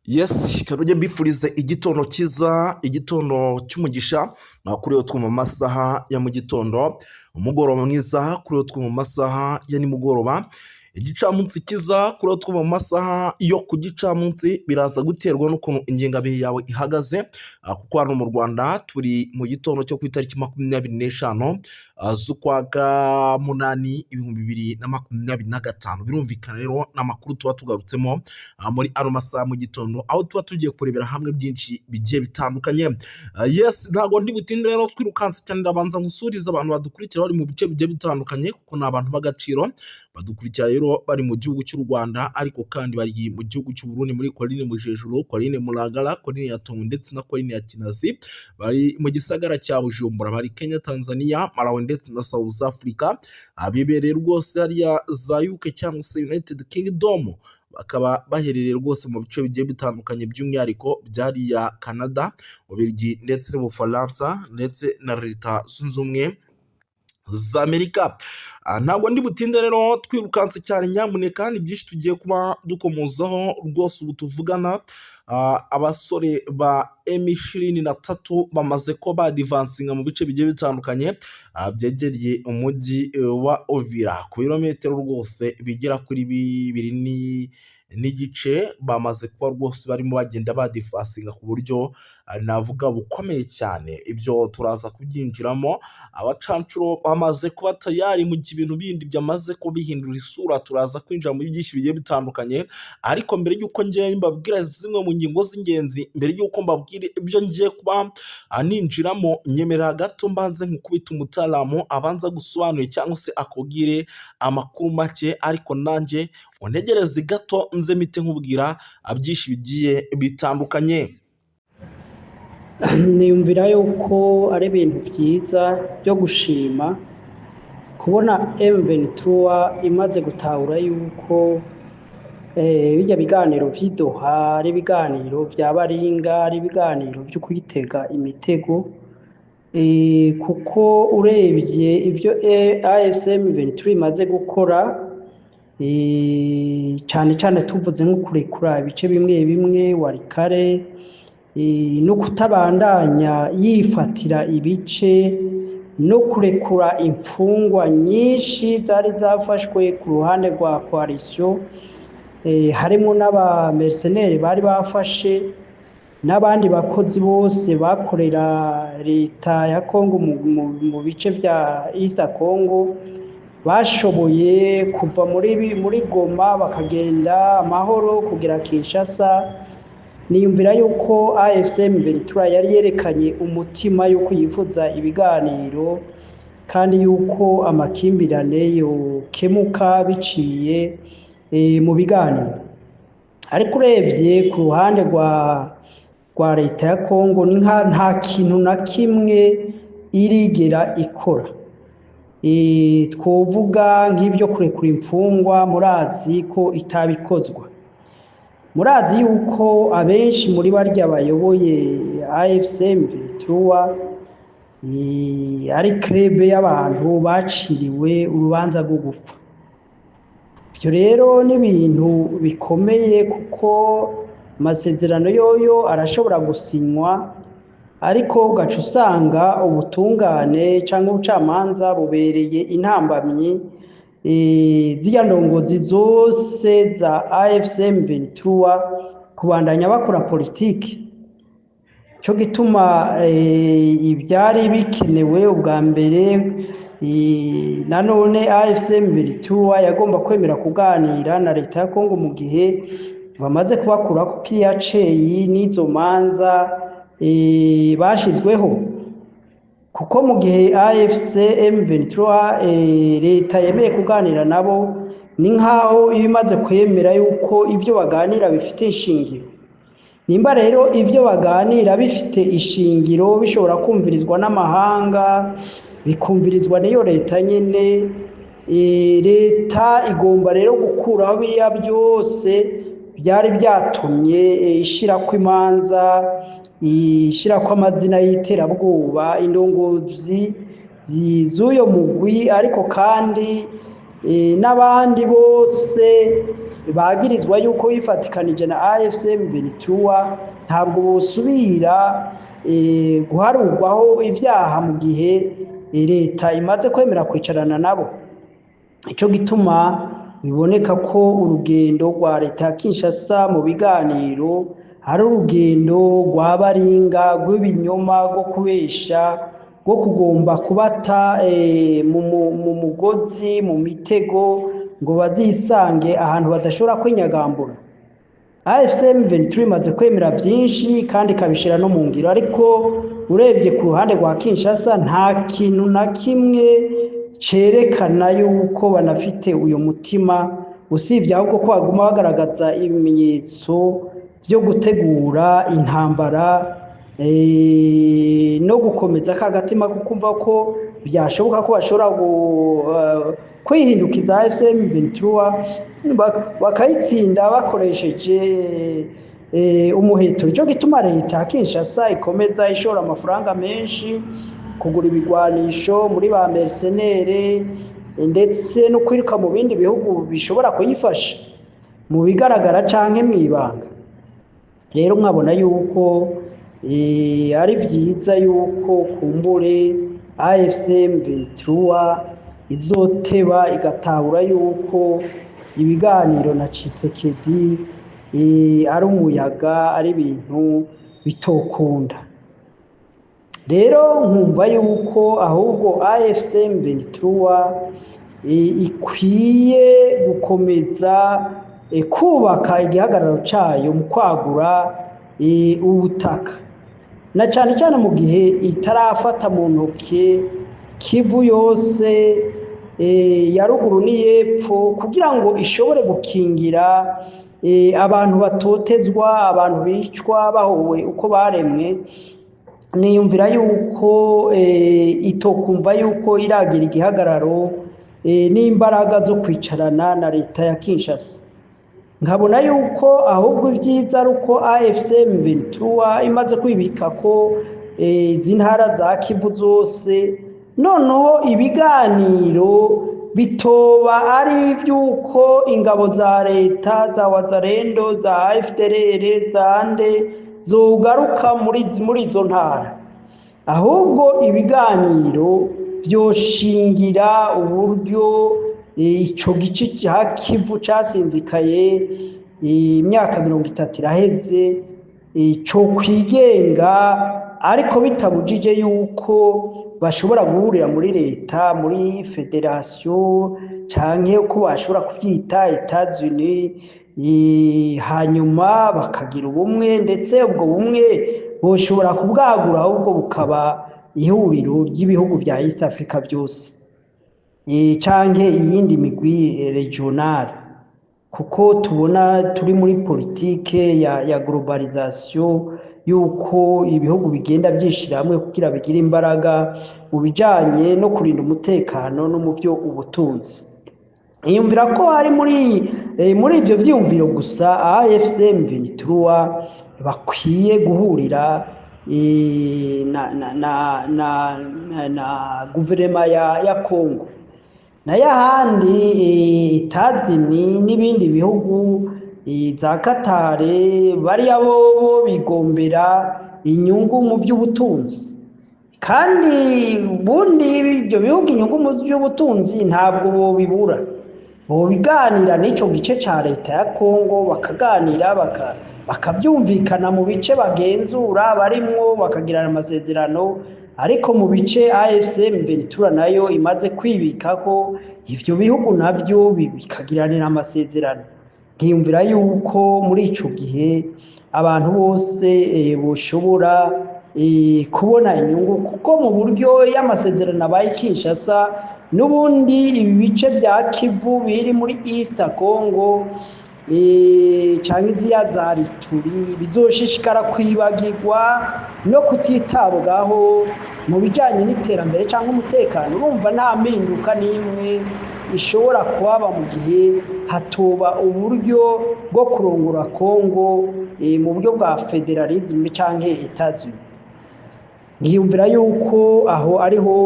Yes, karujye mbifurize igitondo cyiza, igitondo cy'umugisha, kuri yo twumva amasaha ya mu gitondo, umugoroba mwiza kuri yo twumva amasaha ya nimugoroba, igicamunsi cyiza kuri yo twumva mu masaha yo ku gicamunsi. Biraza guterwa n'ukuntu ingengabihe yawe ihagaze, kuko hano mu Rwanda turi mu gitondo cyo ku itariki 25 z'ukwa 8 2025. Birumvikana rero ni amakuru tuba tugarutsemo muri ano masaha mu gitondo, aho tuba tugiye kurebera hamwe byinshi bigiye bitandukanye. Yes, ntabwo ndi butinde rero, twirukanse cyane. Ndabanza ngusurize abantu badukurikira bari mu bice bigiye bitandukanye, kuko ni abantu b'agaciro badukurikira rero bari mu gihugu cy'u Rwanda, ariko kandi bari mu gihugu cy'u Burundi muri Colline Mujejuru, Colline Muragara, Colline ya Tongo ndetse na Colline ya Kinazi, bari mu gisagara cya Bujumbura, bari Kenya, Tanzania, Malawi ndetse na South Africa, abibereye rwose hariya za UK cyangwa se United Kingdom, bakaba baherereye rwose mu bice bigiye bitandukanye, by'umwihariko byariya Canada, Bubiligi ndetse n'Ubufaransa ndetse na Leta Zunze Ubumwe za Amerika. Ntabwo ndi butinde rero, twirukanse cyane. Nyamuneka, ni byinshi tugiye kuba dukomozaho rwose. Ubu tuvugana abasore ba M23 bamaze ko badivansinga mu bice bigiye bitandukanye byegereye umujyi wa Uvira, ku birometero rwose bigera kuri 2.5. Bamaze kuba rwose barimo bagenda badivansinga ku buryo navuga bukomeye cyane. Ibyo turaza kubyinjiramo. Abacancuro bamaze kuba tayari mu gihe ibintu bindi byamaze kubihindura isura. Turaza kwinjira muri byinshi bigiye bitandukanye, ariko mbere y'uko ngiye mbabwira zimwe mu ngingo z'ingenzi, mbere y'uko mbabwira ibyo ngiye kuba ninjiramo, nyemerera gato mbanze nkukubita umutaramu abanza gusobanura cyangwa se akubwire amakuru make, ariko nanjye untegereze gato nze mpite nkubwira byinshi bigiye bitandukanye. Niyumvira yuko ari ibintu byiza byo gushima kubona M23 imaze gutahura yuko bijya biganiro vy'i Doha ari ibiganiro vya baringa, ari ibiganiro vyo kuyitega imitego, kuko urebye ivyo AFC M23 imaze gukora, cane cane tuvuze nko kurekura ibice bimwe bimwe, Walikale, no kutabandanya yifatira ibice, no kurekura imfungwa nyinshi zari zafashwe ku ruhande rwa coalition, harimwo n'aba mercenaires bari bafashe n'abandi bakozi bose bakorera leta ya Congo mu bice vya East Congo, bashoboye kuva muri Goma bakagenda amahoro kugera Kinshasa. Niyumvira yuko AFC M23 yari yerekanye umutima yuko yifuza ibiganiro kandi yuko amakimbirane yokemuka biciye mu biganiro. Ariko urebye ku ruhande rwa leta ya Congo, ni nka nta kintu na kimwe irigera ikora. Twovuga nk'ibyo kurekura imfungwa, murazi ko itabikozwa. Murazi yuko abenshi muri barya bayoboye AFC M23 ari club y'abantu baciriwe urubanza rwo gupfa. Ivyo rero ni ibintu bikomeye, kuko amasezerano yoyo arashobora gusinywa, ariko ugaca usanga ubutungane canke ubucamanza bubereye intambamyi zirya ndongozi zose za AFC M23 kubandanya bakora politiki. Cyo gituma ibyari bikenewe ubwa mbere, nanone AFC M23 yagomba kwemera kuganira na leta ya Kongo mu gihe bamaze kubakurako kiriya ceyi n'izo manza bashizweho, kuko mu gihe AFC M23 leta yemeye kuganira nabo, ni nkaho iba imaze kwemera yuko ibyo baganira bifite ishingiro. Nimba rero ibyo baganira bifite ishingiro, bishobora kumvirizwa n'amahanga, bikumvirizwa n'iyo leta nyene, leta igomba rero gukuraho biriya byose byari byatumye ishirako imanza, ishirako amazina y'iterabwoba indongozi z'uyo mugwi, ariko kandi n'abandi bose. bagirizwa yuko bifatikanije na AFC M23 ntabwo bosubira guharurwaho ivyaha mu gihe leta imaze kwemera kwicarana nabo. Ico gituma biboneka ko urugendo rwa leta ya Kinshasa mu biganiro ari urugendo rwa baringa, rw'ibinyoma, rwo kubesha, rwo kugomba kubata mu mugozi, mu mitego, ngo bazisange ahantu badashobora kwinyagambura. AFC M23 imaze kwemera vyinshi kandi ikabishira no mu ngiro, ariko urebye ku ruhande rwa Kinshasa nta kintu na kimwe cerekana yuko banafite uyu mutima, usibye ahubwo ko baguma bagaragaza ibimenyetso vyo gutegura intambara no gukomeza ka gatima ko kumva ko byashoboka ko bashobora kwihindukiza AFC M23 bakayitsinda bakoresheje umuheto. Ico gituma leta ya Kinshasa ikomeza ishora amafaranga menshi kugura ibigwanisho muri ba mercenaires, ndetse no kwiruka mu bindi bihugu bishobora kuyifasha mu bigaragara canke mw'ibanga. Rero nkabona yuko ari vyiza yuko kumbure AFC M23 izoteba igatahura yuko ibiganiro na Tshisekedi ari umuyaga, ari ibintu bitokunda. Rero nkumva yuko ahubwo AFC M23 ikwiye gukomeza kubaka igihagararo cayo mu kwagura ubutaka, na cane cane mu gihe itarafata mu ntoke Kivu yose ya ruguru n'iyepfo, kugira ngo ishobore gukingira abantu batotezwa, abantu bicwa bahowe uko baremwe. Niyumvira yuko itokumva yuko iragira igihagararo n'imbaraga zo kwicarana na leta ya Kinshasa. Nkabona yuko ahubwo ibyiza ari uko AFC M23 imaze kwibika ko izi ntara za Kivu zose, noneho ibiganiro bitoba ari iby'uko ingabo za leta za Wazalendo, za FDLR, za nde zogaruka muri izo ntara, ahubwo ibiganiro vyoshingira uburyo ico gice ca Kivu casinzikaye imyaka 30 iraheze co kwigenga, ariko bitabujije yuko bashobora guhurira muri leta, muri federation, canke uko bashobora kuvyita Etats-Unis, hanyuma bakagira ubumwe, ndetse ubwo bumwe boshobora kubwagura ahubwo bukaba ihuriro ry'ibihugu vya East Africa byose, canke iyindi migwi regionale, kuko tubona turi muri politike ya globalisation, yuko ibihugu bigenda byishira hamwe kugira bigire imbaraga mu bijanye no kurinda umutekano no mu byo ubutunzi. Niyumvira ko ari muri ivyo vyiyumviro gusa AFC M23 bakwiye guhurira na guverinoma ya Congo, nayo ahandi Etazini n'ibindi bihugu za Katare bariya bobo bigombera inyungu mu by'ubutunzi, kandi ubundi ibyo bihugu inyungu mu by'ubutunzi ntabwo bobibura, bobiganira n'ico gice ca leta ya Congo, bakaganira bakabyumvikana mu bice bagenzura barimwo, bakagirana amasezerano, ariko mu bice AFC M23 nayo imaze kwibika ko ivyo bihugu navyo bikagiranira amasezerano. Nkiyumvira yuko muri ico gihe abantu bose boshobora kubona inyungu, kuko mu buryo y'amasezerano abaye Kinshasa, n'ubundi ibi bice vya Kivu biri muri East Congo canke ziriya za Ituri bizoshishikara kwibagirwa no kutitabwaho mu bijanye n'iterambere canke umutekano. Urumva nta mpinduka n'imwe ishobora kuhaba mu gihe hatoba uburyo bwo kurongora Congo mu buryo bwa federalism canke Etats-Unis. Nkiyumvira yuko aho ariho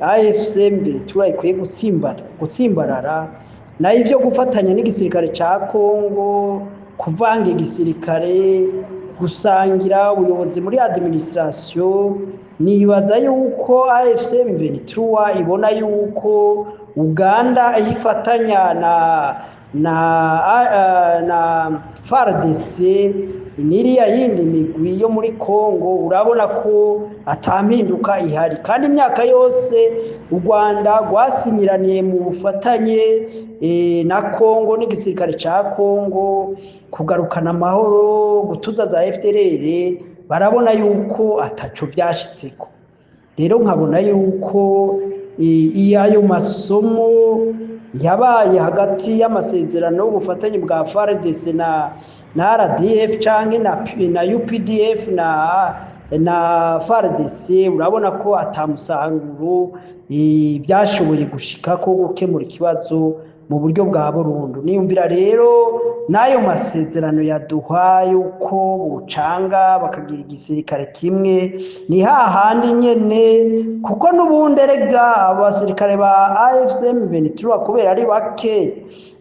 AFC M23 ikwiye gutsimbarara Nayo ibyo gufatanya n'igisirikare ca Kongo, kuvanga igisirikare, gusangira ubuyobozi muri administration, nibaza yuko AFC M23 ibona yuko Uganda ifatanya na FARDC n'iriya yindi migwi yo muri Kongo, urabona ko atampinduka ihari. Kandi imyaka yose u Rwanda rwasinyiraniye mu bufatanye na Kongo n'igisirikare ca Kongo kugarukana amahoro, gutuza za FDLR, barabona yuko ataco vyashitseko. Rero nkabona yuko iyo ayo masomo yabaye hagati y'amasezerano y'ubufatanye bwa FARDC na RDF canke na UPDF na FARDC, urabona ko atamusaruro byashoboye gushika ko gukemura ikibazo mu buryo bwa burundu. Niyumvira rero n'ayo masezerano yaduha yuko bucanga bakagira igisirikare kimwe, ni hahandi nyene, kuko n'ubundi erega abasirikare ba AFC M23 kubera ari bake,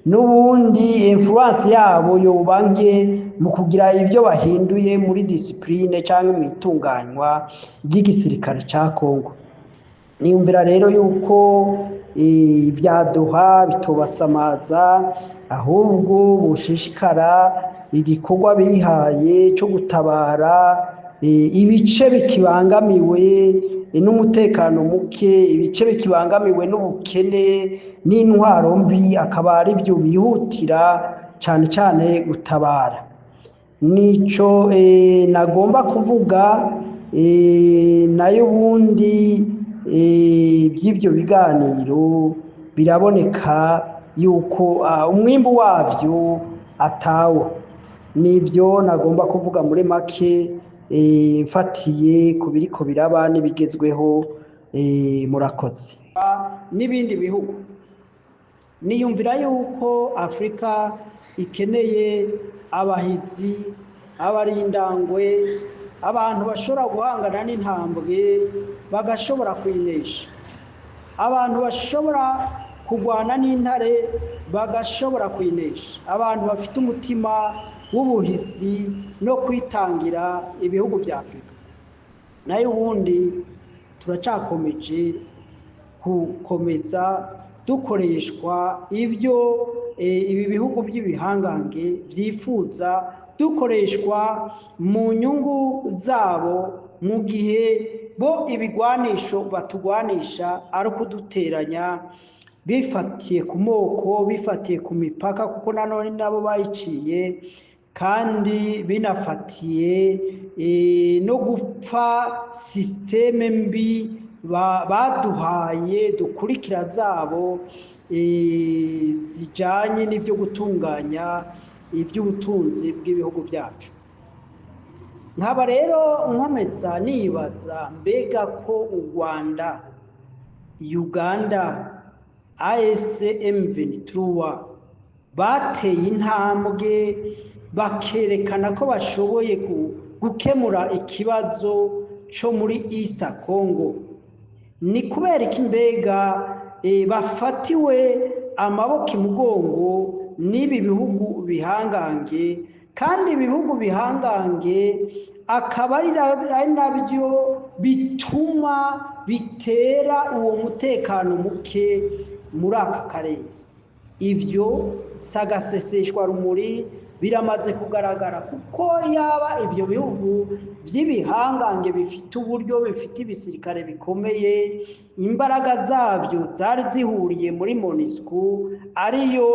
n'ubundi influence yabo yoba nke mu kugira ibyo bahinduye muri discipline canke mu itunganywa ry'igisirikare ca Kongo. Niyumvira rero yuko ibyaduha bitobasamaza, ahubwo bushishikara igikorwa bihaye cyo gutabara ibice bikibangamiwe n'umutekano muke, ibice bikibangamiwe n'ubukene n'intwaro mbi, akaba ari byo bihutira cyane cyane gutabara. Nico nagomba kuvuga. Nayo ubundi by'ibyo biganiro biraboneka yuko umwimbu wabyo atawo. Nibyo nagomba kuvuga muri make, mfatiye ku biriko biraba n'ibigezweho. Murakoze. N'ibindi bihugu, niyumvira yuko Afurika ikeneye abahizi, abarindangwe, abantu bashobora guhangana n'intambwe bagashobora kuyinesha, abantu bashobora kurwana n'intare bagashobora kuyinesha, abantu bafite umutima w'ubuhizi no kwitangira ibihugu bya Afurika. Nayo ubundi turacakomeje gukomeza dukoreshwa ibyo ibi bihugu by'ibihangange byifuza, dukoreshwa mu nyungu zabo, mu gihe bo ibigwanisho batugwanisha ari ukuduteranya bifatiye ku moko, bifatiye ku mipaka, kuko nanone nabo bayiciye, kandi binafatiye no gupfa système mbi baduhaye dukurikira zabo, zijanye n'ibyo gutunganya iby'ubutunzi bw'ibihugu byacu. Nkaba rero nkomeza nibaza mbega ko u Rwanda, Uganda, AFC M23 bateye intambwe bakerekana ko bashoboye gukemura ikibazo cyo muri East Congo, ni kubera iki mbega bafatiwe amaboko imugongo n'ibi bihugu bihangange, kandi ibihugu bihangange akaba ari nabyo bituma bitera uwo mutekano muke muri aka karere? Ibyo sagaseseshwa rumuri, biramaze kugaragara, kuko yaba ibyo bihugu by'ibihangange bifite uburyo, bifite ibisirikare bikomeye, imbaraga zabyo zari zihuriye muri MONUSCO, ariyo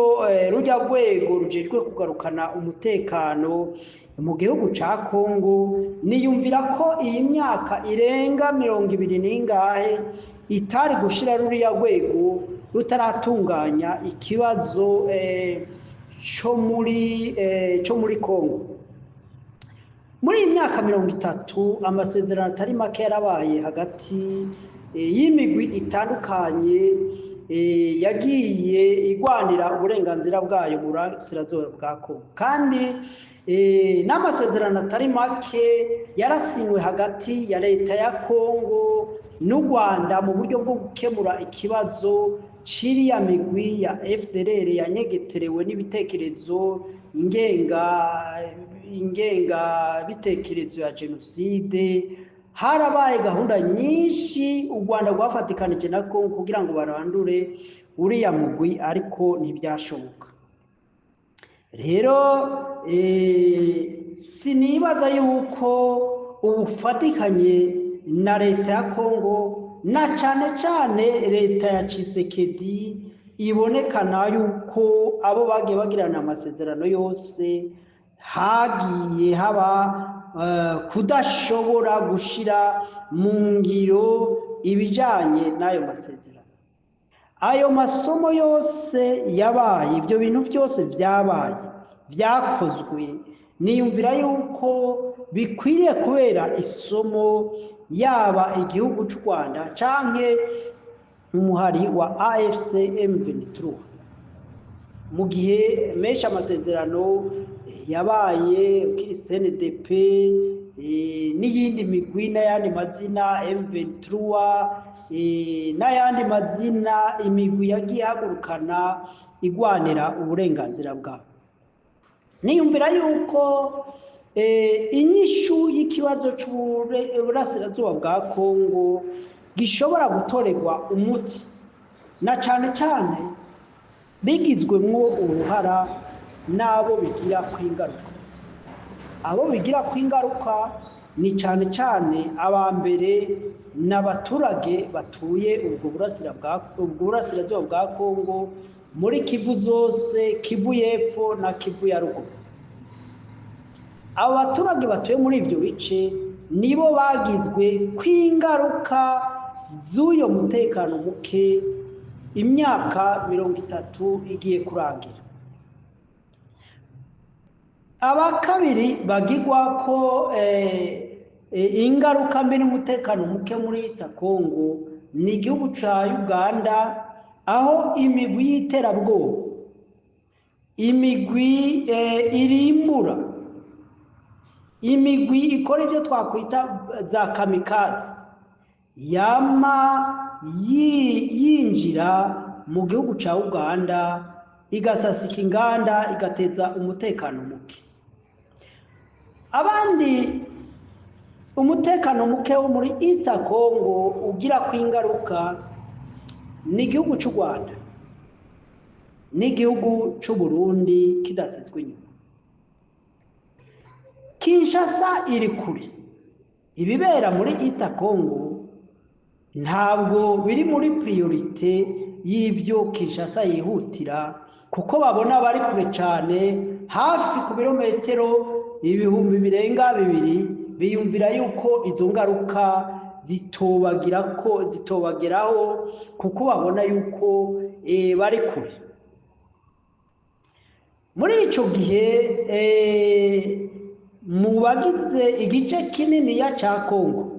rujya rwego rujejwe kugarukana umutekano mu gihugu ca Kongo, niyumvira ko iyi myaka irenga 20 n'ingahe itari gushira ruriya rwego rutaratunganya ikibazo cyo muri Kongo. Muri iyi myaka 30 amasezerano atari make yarabaye hagati y'imigwi itandukanye yagiye igwanira uburenganzira bwayo mu burasirazuba bwa Kongo, kandi n'amasezerano atari make yarasinywe hagati ya leta ya Kongo n'u Rwanda mu buryo bwo gukemura ikibazo. c'iriya migwi ya FDLR yanyegeterewe n'ibitekerezo ingenga bitekerezo ya jenoside. Harabaye gahunda nyinshi u Rwanda rwafatikanije na Kongo kugira ngo barandure uriya mugwi, ariko ntibyashoboka. Rero sinibaza yuko ubufatikanye na leta ya Kongo na cane cane leta ya Tshisekedi ibonekana yuko abo bagiye bagirana amasezerano yose hagiye haba kudashobora gushira mu ngiro ibijanye n'ayo masezerano. Ayo masomo yose yabaye, ibyo bintu byose byabaye byakozwe, niyumvira yuko bikwiriye kubera isomo yaba igihugu c'u Rwanda canke umuhari wa AFC M23. Mu gihe menshi amasezerano yabaye ukiri CNDP n'iyindi migwi n'ayandi mazina M23 n'ayandi mazina, imigwi yagiye ihagurukana igwanira uburenganzira bwabo. Niyumvira yuko inyishu y'ikibazo c'uburasirazuba bwa Kongo gishobora gutorerwa umuti na cane cane bigizwemwo uruhara n'abo bigira kwingaruka. Abo bigira kwingaruka ni cane cane aba mbere n'abaturage batuye ubwo burasirazuba bwa Kongo muri Kivu zose, Kivu y'epfo na Kivu ya ruguru. Abo baturage batuye muri ibyo bice nibo bagizwe kwingaruka z'uyo mutekano muke imyaka 30 igiye kurangira. Aba kabiri bagirwa ko ingaruka mbi n'umutekano muke muri East Congo ni igihugu ca Uganda, aho imigwi y'iterabwoba, imigwi irimbura, imigwi ikora ibyo twakwita za kamikaze yama yinjira mu gihugu ca Uganda igasasika inganda, igateza umutekano muke. Abandi umutekano muke wo muri East Congo ugira kwingaruka ni igihugu c'u Rwanda n'igihugu c'u Burundi kidasizwe inyuma. Kinshasa iri kure, ibibera muri East Congo ntabwo biri muri priorite y'ibyo Kinshasa yihutira, kuko babona bari kure cyane, hafi ku birometero ibihumbi birenga 2, biyumvira yuko izo ngaruka zitobageraho kuko babona yuko bari kure. Muri ico gihe mu bagize igice kinini ya ca Kongo,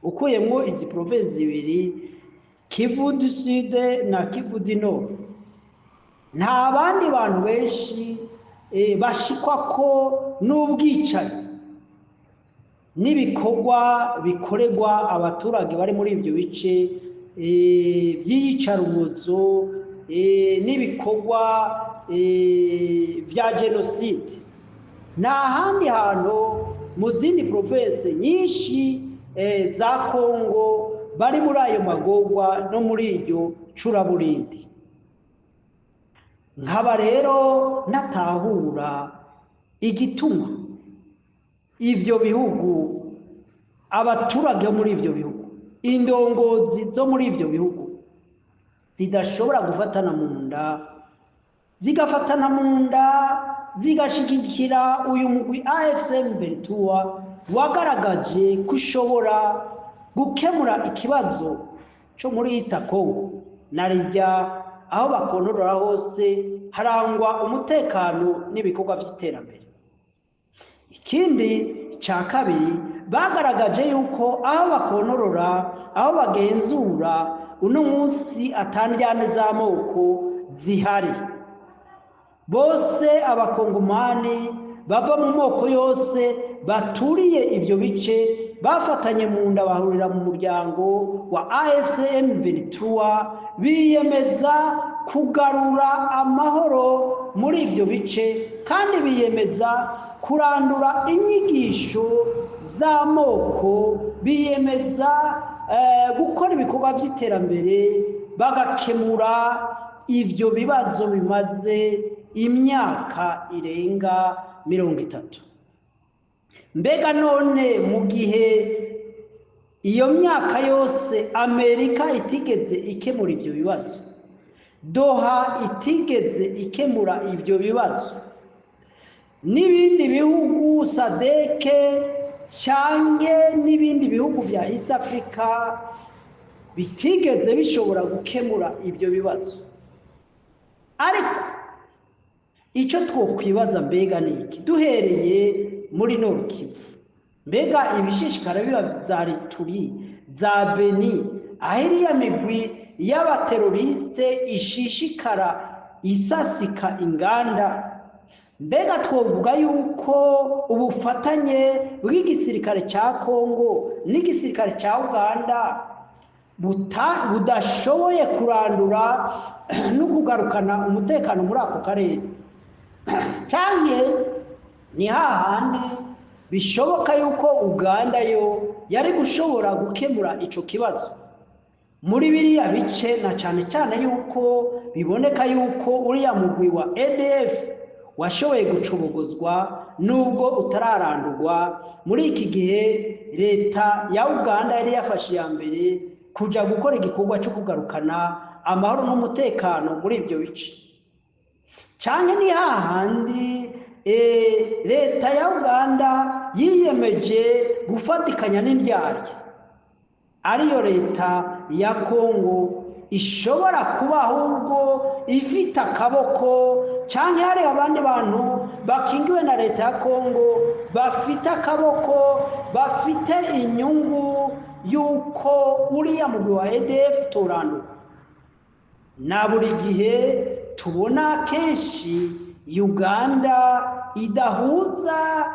ukuyemwo izi province zibiri, Kivu du Sud na Kivu du Nord, nta bandi bantu benshi bashikwa ko n'ubwicanyi n'ibikorwa bikorerwa abaturage bari muri ibyo bice by'iyicarubozo n'ibikorwa bya jenoside. Nta handi hantu mu zindi province nyinshi za Kongo bari muri ayo magorwa no muri iryo curaburindi. Nkaba rero natahura igituma ivyo bihugu, abaturage bo muri ivyo bihugu, indongozi zo muri ivyo bihugu zidashobora gufatana mu nda, zigafatana mu nda zigashigikira uyu mugwi AFC M23 wagaragaje ko ushobora gukemura ikibazo cyo muri East Congo. Narijya aho bakontorora hose harangwa umutekano n'ibikorwa by'iterambere. Ikindi cya kabiri, bagaragaje yuko aho bakontorora, aho bagenzura uno munsi atandyane z'amoko zihari, bose abakongomani bava mu moko yose baturiye ivyo bice bafatanye mu nda bahurira mu muryango wa AFC M23, biyemeza kugarura amahoro muri ivyo bice, kandi biyemeza kurandura inyigisho z'amoko, biyemeza gukora ibikorwa vy'iterambere, bagakemura ivyo bibazo bimaze imyaka irenga 30. Mbega none mu gihe iyo myaka yose Amerika itigeze ikemura ivyo bibazo, Doha itigeze ikemura ivyo bibazo, n'ibindi bihugu SADC canke n'ibindi bihugu vya East Africa bitigeze bishobora gukemura ivyo bibazo, ariko ico twokwibaza mbega ni iki? Duhereye muri Nord Kivu, mbega ibishishikara biba za Ituri, za Beni, aho iriya migwi y'abateroriste ishishikara isasika inganda, mbega twovuga yuko ubufatanye bw'igisirikare ca Kongo n'igisirikare ca Uganda budashoboye kurandura no kugarukana umutekano muri ako karere? Canke ni hahandi bishoboka yuko Uganda yo yari gushobora gukemura ico kibazo muri biriya bice, na cane cane yuko biboneka yuko uriya mugwi wa ADF washoboye gucobogozwa nubwo utararandurwa. Muri iki gihe leta ya Uganda yari yafashe iya mbere kuja gukora igikorwa cyo kugarukana amahoro n'umutekano muri ibyo bice. Canke ni hahandi leta ya Uganda yiyemeje gufatikanya n'indyarya, ariyo leta ya Kongo, ishobora kuba ahubwo ifite akaboko, canke hari abandi bantu bakingiwe na leta ya Kongo bafite akaboko, bafite inyungu yuko uriya mugwi wa ADF toranduka. Na buri gihe tubona kenshi Uganda idahuza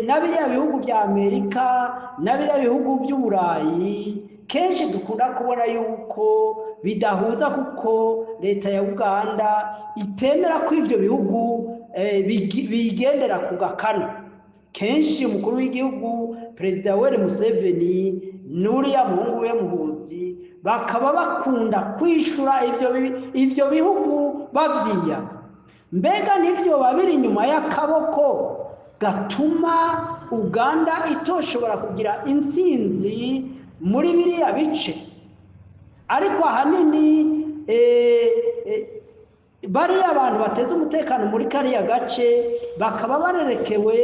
na biriya bihugu vya Amerika na biriya bihugu vy'Uburayi, kenshi dukunda kubona yuko bidahuza, kuko leta ya Uganda itemera ko ivyo bihugu bigendera ku gakano. Kenshi umukuru w'igihugu Perezida Yoweri Museveni n'uriya muhungu we Muhoozi bakaba bakunda kwishura ivyo bihugu bavyiya. Mbega ntivyoba biri inyuma y'akaboko gatuma Uganda itoshobora kugira intsinzi muri biriya bice? Ariko ahanini bariya abantu bateze umutekano muri kariya gace bakaba barerekewe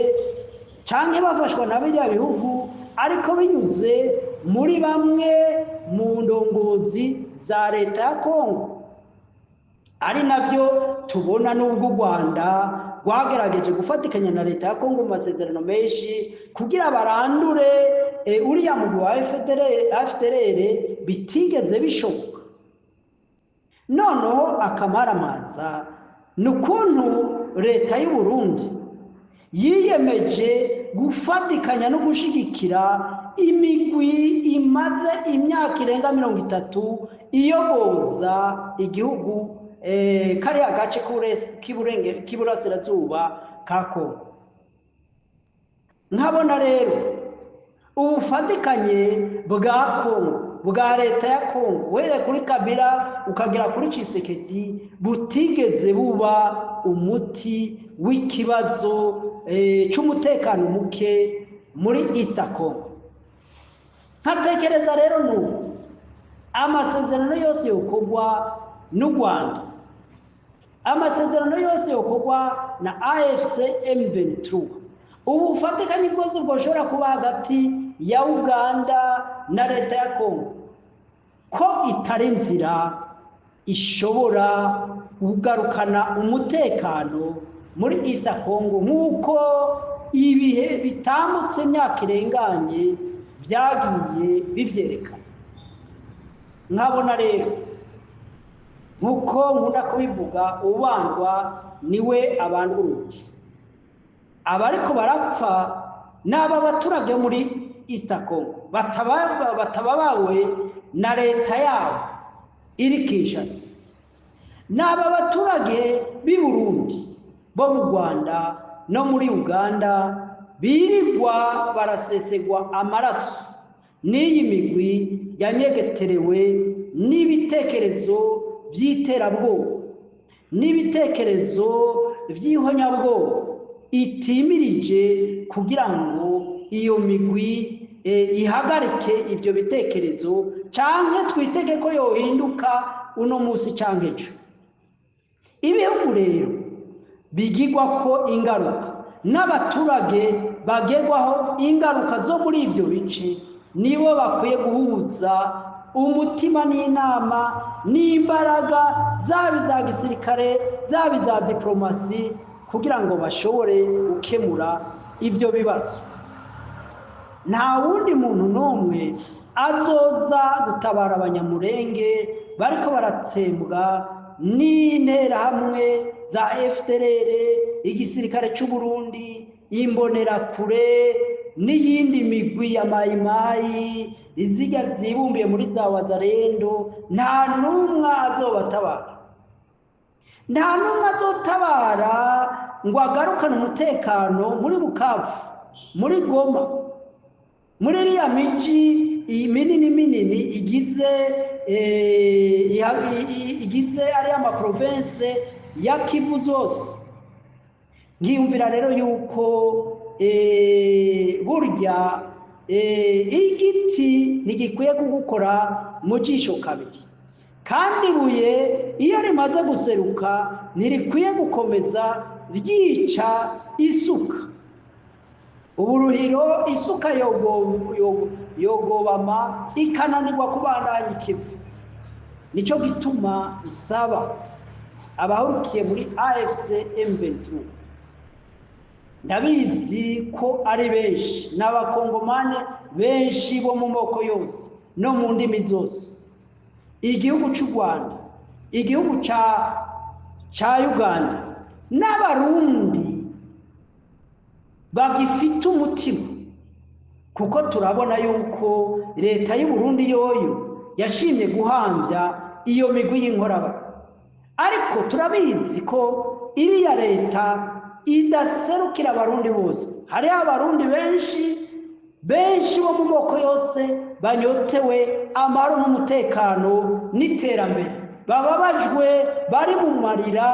canke bafashwa na biriya bihugu, ariko binyuze muri bamwe mu ndongozi za leta ya Kongo, ari navyo tubona n'ubwo u Rwanda rwagerageje gufatikanya na leta ya Kongo mu masezerano menshi kugira barandure uriya mugwi wa FDLR, bitigeze bishoboka. Noneho akamaramaza ni ukuntu leta y'u Burundi yiyemeje gufatikanya no gushigikira imigwi imaze imyaka irenga 30 iyoboza igihugu kariya gace k'iburasirazuba ka Kongo. Nkabona rero ubufatikanye bwa Kongo, bwa leta ya Kongo, uhereye kuri Kabila ukagera kuri Tshisekedi, butigeze buba umuti w'ikibazo c'umutekano muke muri East Congo. Nkatekereza rero n'ubu amasezerano yose yokorwa n'u Rwanda, amasezerano yose yokorwa na AFC M23, ubufatikanye bwose bwoshobora kuba hagati ya Uganda na leta ya Kongo, ko itari inzira ishobora kugarukana umutekano muri East Congo, nk'uko ibihe bitambutse imyaka irenganye byagiye bivyerekana. Nkabona rero nk'uko nkunda kubivuga, ubandwa niwe abandwa urugi. Abariko barapfa Ni aba baturage muri East Congo batababawe na leta yabo iri Kinshasa, ni aba baturage b'i Burundi, bo mu Rwanda no muri Uganda, birirwa barasesegwa amaraso n'iyi migwi yanyegeterewe n'ibitekerezo by'iterabwoba n'ibitekerezo by'ihonyabwoba, itimirije kugira ngo iyo migwi ihagarike ibyo bitekerezo, canke twitege ko yohinduka uno munsi canke ejo. Ibihugu rero bigirwa ko ingaruka n'abaturage bagerwaho ingaruka zo muri ibyo bice, nibo bakwiye guhuza umutima n'inama n'imbaraga, zaba iza gisirikare, zaba iza diplomasi, kugira ngo bashobore gukemura ibyo bibazo. Nta wundi muntu n'umwe azoza gutabara Abanyamurenge bariko baratsembwa n'interahamwe za FDLR, igisirikare c'u Burundi, imbonerakure n'iyindi migwi ya mayimayi izijya zibumbiye muri za Wazalendo. Nta n'umwe azobatabara, nta n'umwe azotabara ngo agarukane umutekano muri Bukavu, muri Goma, muri iriya miji minini minini igize ariya maprovince ya Kivu zose. Nkiyumvira rero yuko burya igiti ntigikwiye kugukora mu jisho kabiri, kandi ibuye iyo rimaze guseruka ntirikwiye gukomeza ryica isuka. Uburuhiro isuka yogobama ikananirwa kubandanya ikivu. Nicyo gituma nsaba abahurukiye muri AFC M23, ndabizi ko ari benshi, n'abakongomane benshi bo mu moko yose no mu ndimi zose, igihugu cy'u Rwanda, igihugu ca Uganda, n'Abarundi bagifite umutima, kuko turabona yuko leta y'u Burundi yoyo yashimye guhambya iyo migwi y'inkoraba, ariko turabizi ko iriya leta idaserukira Abarundi bose. Hariho Abarundi benshi benshi bo mu moko yose banyotewe amahoro n'umutekano n'iterambere, bababajwe, bari mu marira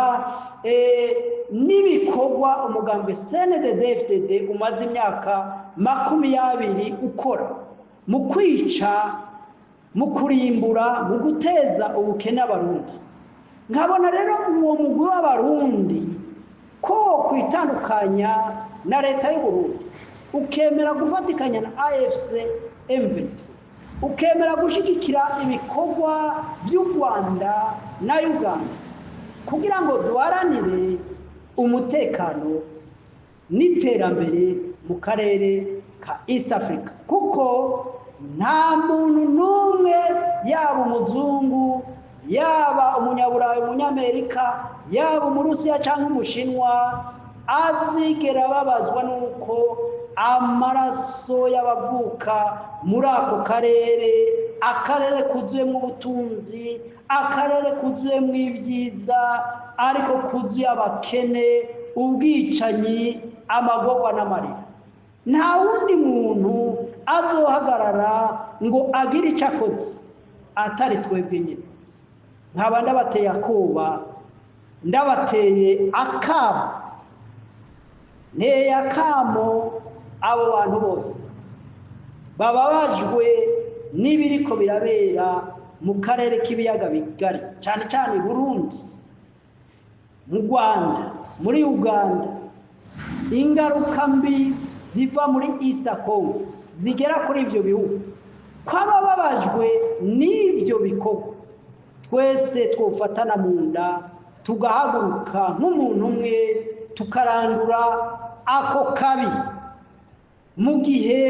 n'ibikorwa umugambwe CNDD-FDD umaze imyaka 20 ukora mu kwica, mu kurimbura, mu guteza ubukene Abarundi. Nkabona rero uwo mugwi w'Abarundi ko kwitandukanya na leta y'u Burundi, ukemera gufatikanya na AFC M23, ukemera gushigikira ibikorwa by'u Rwanda na Uganda kugira ngo duharanire umutekano n'iterambere mu karere ka East Africa, kuko nta muntu n'umwe, yaba umuzungu, yaba umunyaburayi, umunyamerika, yaba umurusiya cyangwa umushinwa, azigera ababazwa n'uko amaraso y'abavuka muri ako karere, akarere kuzuyemo ubutunzi, akarere kuzuyemo ibyiza, ariko kuzuye abakene, ubwicanyi, amagorwa n'amarira. Nta wundi muntu azohagarara ngo agire icyo akoze atari twebwe nyine. Nkaba ndabateye akoba, ndabateye akamo, nteye akamo abo bantu bose bababajwe n'ibiriko birabera mu karere k'ibiyaga bigari, cyane cyane Burundi, mu Rwanda, muri Uganda. Ingaruka mbi ziva muri East Congo zigera kuri ivyo bihugu, kw'abababajwe n'ivyo bikorwa, twese twofatana mu nda, tugahaguruka nk'umuntu umwe, tukarandura ako kabi, mu gihe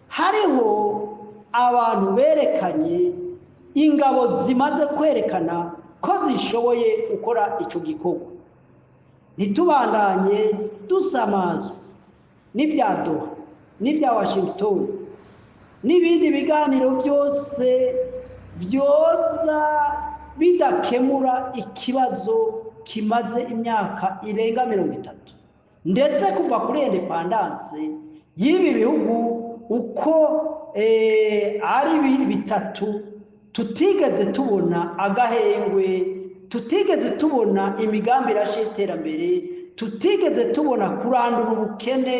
hariho abantu berekanye ingabo zimaze kwerekana ko zishoboye gukora ico gikorwa. Ntitubandanye dusamazwa n'ibyaduha. n'ibya Washington n'ibindi biganiro byose byoza bidakemura ikibazo kimaze imyaka irenga 30, ndetse kuva kuri indépendance y'ibi bihugu uko ari bitatu, tutigeze tubona agahengwe, tutigeze tubona imigambi irashe y'iterambere, tutigeze tubona kurandura ubukene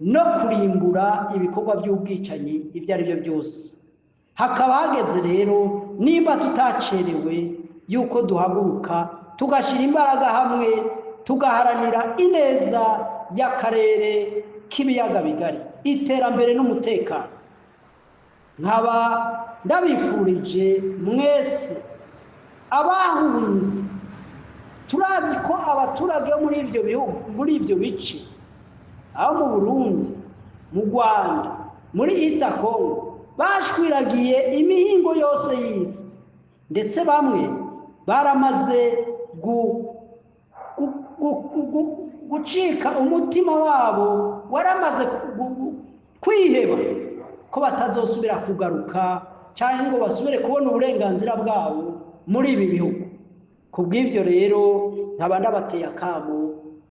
no kurimbura ibikorwa by'ubwicanyi ibyo ari byo byose. Hakaba hageze rero, nimba tutacerewe, yuko duhaguruka tugashyira imbaraga hamwe, tugaharanira ineza y'akarere k'ibiyaga bigari, iterambere n'umutekano. Nkaba ndabifurije mwese abahunze. Turazi ko abaturage bo muri ibyo bihugu, muri ibyo bice, aho mu Burundi, mu Rwanda, muri East Congo, bashwiragiye imihingo yose y'isi, ndetse bamwe baramaze gucika umutima wabo, waramaze kwiheba ko batazosubira kugaruka cyangwa ngo basubire kubona uburenganzira bwabo muri ibi bihugu. Ku bw'ibyo rero, nkaba ndabateye akamo.